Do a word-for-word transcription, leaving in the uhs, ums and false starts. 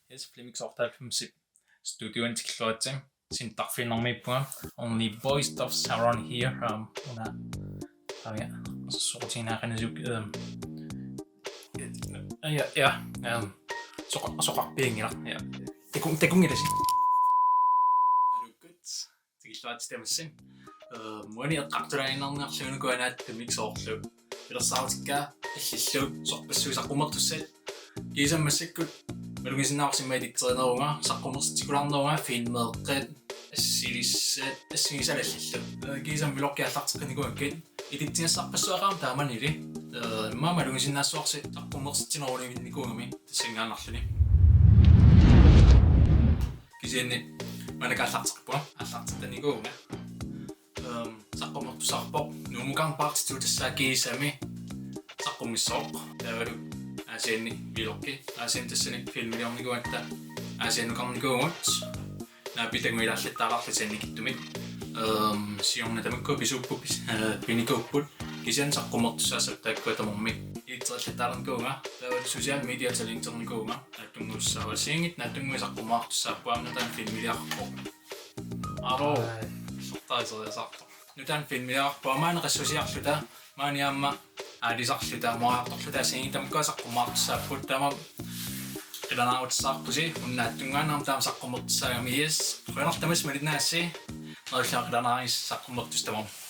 Yes, Flemming Sortal from Zip Studio and Tikilluatse. Sintarfiinnarmiippunga. Only boy stuffs around here. Um, una. Oh yeah. Soqutiinaqanasuk, um, ja, ja, um, soqa-, soqarpianngilaq. Ja. Takun-, takunngilasi. Alukkut. Tikilluaritsi tamassi. Eh, uani eqqartulaaginnarniarlugu uku anaanattumik soorlu pilersaarutikka allillu sorpassuit saqqummertussat. Kiisami massakkut malugisinnaavara immaqa ititserinerunga, saqqummersitsikulaarnerunga, filmeeqqat, assilissat, assigisat allillu. Eh, kiisami vloggi aallarteqqinikuugakkit. Ititsigassarpassuaqarama taamanili. Eh, immaqa malugisinnaassuarsi saqqummersitsinerunivinnikuugami tassanngaannarluni. Kisianni maannakkut aallarteqqippunga, aallartittanikuuvunga. Ehm, saqqummertussarpoq Nuummukarneq Part two, tassa kiisami saqqummissoq. Taavalu Aasianni vloggi, Aasianni tassani filmiliornikuugatta Aasiannukarnikuuvugut. Naapitagumilaallattaalaarlutik annikittumik. Ehm, siorna tamakku pisuupput, pis-, eh, pinikuupput. Kisianni saqqummertussaassappat taakkua tamarmik. Ititseriallattaareernikuuvunga. Taavalu social media talenternikuuvunga. Naatsunnguussaavara, assigiinngitsut naatsunnguit saqqummertussaapput, aamma nutaamik filmiliaqarpoq. Aro. Ai. Sortaariseriasaartoq. Nutaamik filmiliaqarpoq, aamma qassusiarluta, maani aamma aalisarluta, aamma aartorluta, assigiinngitsut tamakkua saqqummertussaapput, taamaammat qilanaarutissaqarpusi, una naatsunnguaannarami taama saqqummertussaagami, yes. Qujanaq tamassi malinnaassi, neriullunga qilanaarisi saqqummertussat tamarmik.